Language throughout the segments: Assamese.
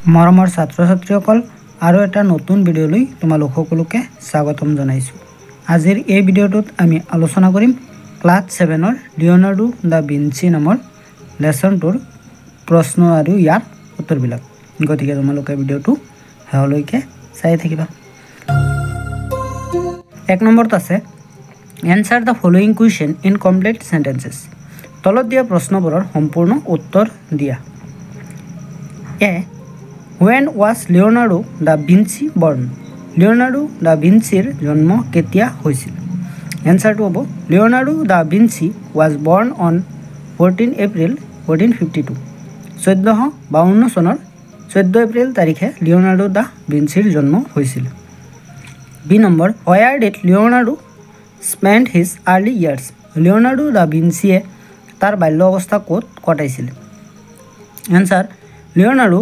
মৰমৰ ছাত্ৰ ছাত্ৰীসকল, আৰু এটা নতুন ভিডিঅ'লৈ তোমালোক সকলোকে স্বাগতম জনাইছোঁ। আজিৰ এই ভিডিঅ'টোত আমি আলোচনা কৰিম ক্লাছ ছেভেনৰ লিঅ'নাৰ্ডো দা ভিঞ্চি নামৰ লেচনটোৰ প্ৰশ্ন আৰু ইয়াৰ উত্তৰবিলাক। গতিকে তোমালোকে ভিডিঅ'টো শেহলৈকে চাই থাকিবা। এক নম্বৰত আছে, "Answer the following question in complete sentences." তলত দিয়া প্ৰশ্নবোৰৰ সম্পূৰ্ণ উত্তৰ দিয়া। A, "When was Leonardo da Vinci born?" Leonardo দা ভিঞ্চিৰ জন্ম কেতিয়া হৈছিল? এনচাৰটো হ'ব, Leonardo da Vinci was born on 14 April 1452. 1452 চনৰ 14 এপ্ৰিল তাৰিখে লিঅ'নাৰ্ডো দা ভিঞ্চিৰ জন্ম হৈছিল। B number, "Where did Leonardo spend his early years?" Leonardo দা ভিঞ্চিয়ে তাৰ বাল্য অৱস্থা ক'ত কটাইছিল? Answer, Leonardo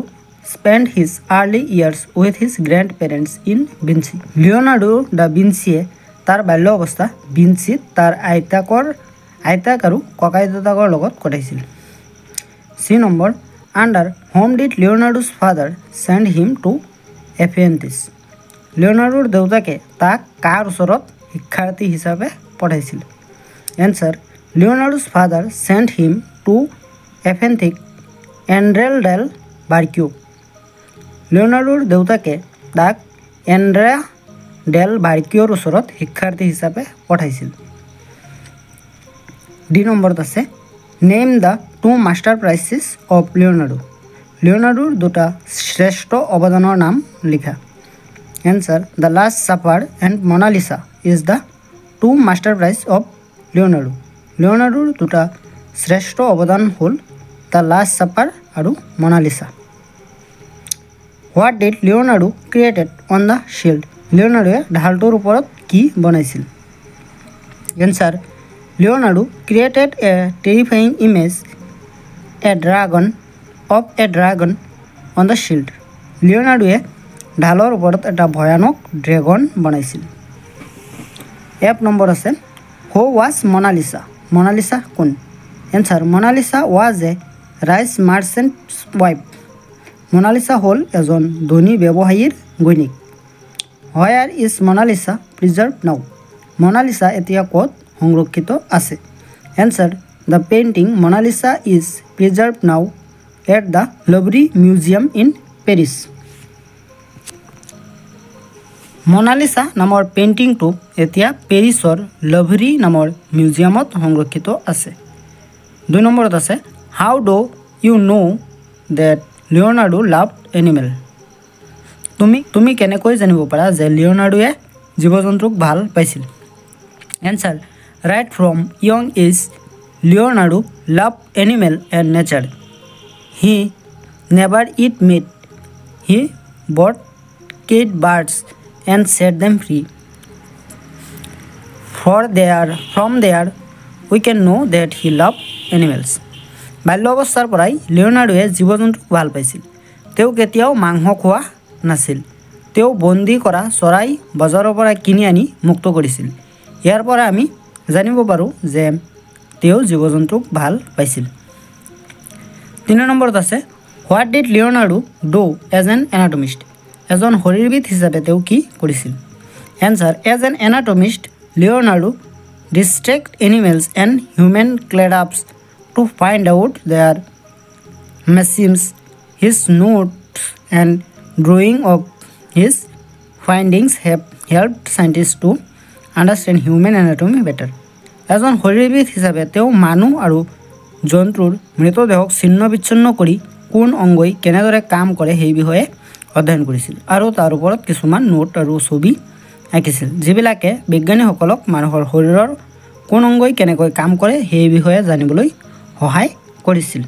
spend his early years with his grandparents in Vinci. Leonardo দা ভিঞ্চিয়ে তাৰ বাল্য অৱস্থা ভিঞ্চিত তাৰ আইতাক আৰু ককাই দেউতাকৰ লগত কটাইছিল। C number, "Under whom did Leonardo's father send him to apprentice?" লিঅ'নাৰ্ডোৰ দেউতাকে তাক কাৰ ওচৰত শিক্ষাৰ্থী হিচাপে পঠাইছিল? Answer, Leonardo's father send him to apprentice Andrea del Barcchio. লিঅ'নাৰ্ডোৰ দেউতাকে তাক এণ্ড্ৰে ডেল বাৰ্কিঅ'ৰ ওচৰত শিক্ষাৰ্থী হিচাপে পঠাইছিল। ডি নম্বৰত আছে, "Name the two masterpieces of Leonardo." লিঅ'নাৰ্ডোৰ দুটা শ্ৰেষ্ঠ অৱদানৰ নাম লিখা। Answer, The Last Supper and Mona Lisa is the two masterpiece of Leonardo. লিঅ'নাৰ্ডোৰ দুটা শ্ৰেষ্ঠ অৱদান হ'ল the last supper আৰু Mona Lisa. "What did Leonardo created on the shield?" লিঅ'নাৰ্ডোৱে ঢালটোৰ ওপৰত কি বনাইছিল? Answer, Leonardo created a terrifying image a dragon on the shield. লিঅ'নাৰ্ডোৱে ঢালৰ ওপৰত এটা ভয়ানক ড্ৰেগন বনাইছিল। এফ নম্বৰ আছে, "Who was Mona Lisa?" Mona Lisa কোন? Answer, Mona Lisa was a rich merchant's wife. Mona Lisa হ'ল এজন ধনী ব্যৱসায়ীৰ ঘৈণীয়েক। "Where is Mona Lisa preserved now?" Mona Lisa এতিয়া ক'ত সংৰক্ষিত আছে? Answer, the painting Mona Lisa is preserved now at the Louvre Museum in Paris. Mona Lisa নামৰ পেইণ্টিংটো এতিয়া পেৰিছৰ লভৰি নামৰ মিউজিয়ামত সংৰক্ষিত আছে। দুই নম্বৰত আছে, "How do you know that Leonardo love animal?" তুমি কেনেকৈ জানিব পাৰা যে লিঅ'নাৰ্ডোৱে জীৱ জন্তুক ভাল পাইছিল? Answer, right from young age, Leonardo love animal and nature. He never eat meat. He bought caged birds and set them free. For there from there we can know that he love animals. বাল্য অৱস্থাৰ পৰাই লিঅ'নাৰ্ডোৱে জীৱ জন্তুক ভাল পাইছিল। তেওঁ কেতিয়াও মাংস খোৱা নাছিল। তেওঁ বন্দী কৰা চৰাই বজাৰৰ পৰা কিনি আনি মুক্ত কৰিছিল। ইয়াৰ পৰা আমি জানিব পাৰোঁ যে তেওঁ জীৱ জন্তুক ভাল পাইছিল। তিনি নম্বৰত আছে, "What did Leonardo do as an anatomist?" এজন শৰীৰবিদ হিচাপে তেওঁ কি কৰিছিল? Answer, as an anatomist, Leonardo dissect animals and human cadavers to find out their machines. His notes and drawing of his findings have helped scientists to understand human anatomy better. এজন শৰীৰবিদ হিচাপে তেওঁ মানুহ আৰু জন্তুৰ মৃতদেহক ছিন্ন বিচ্ছিন্ন কৰি কোন অংগই কেনেদৰে কাম কৰে সেই বিষয়ে অধ্যয়ন কৰিছিল আৰু তাৰ ওপৰত কিছুমান নোট আৰু ছবি আঁকিছিল, যিবিলাকে বিজ্ঞানীসকলক মানুহৰ শৰীৰৰ কোন অংগই কেনেকৈ কাম কৰে সেই বিষয়ে জানিবলৈ সহায় কৰিছিল।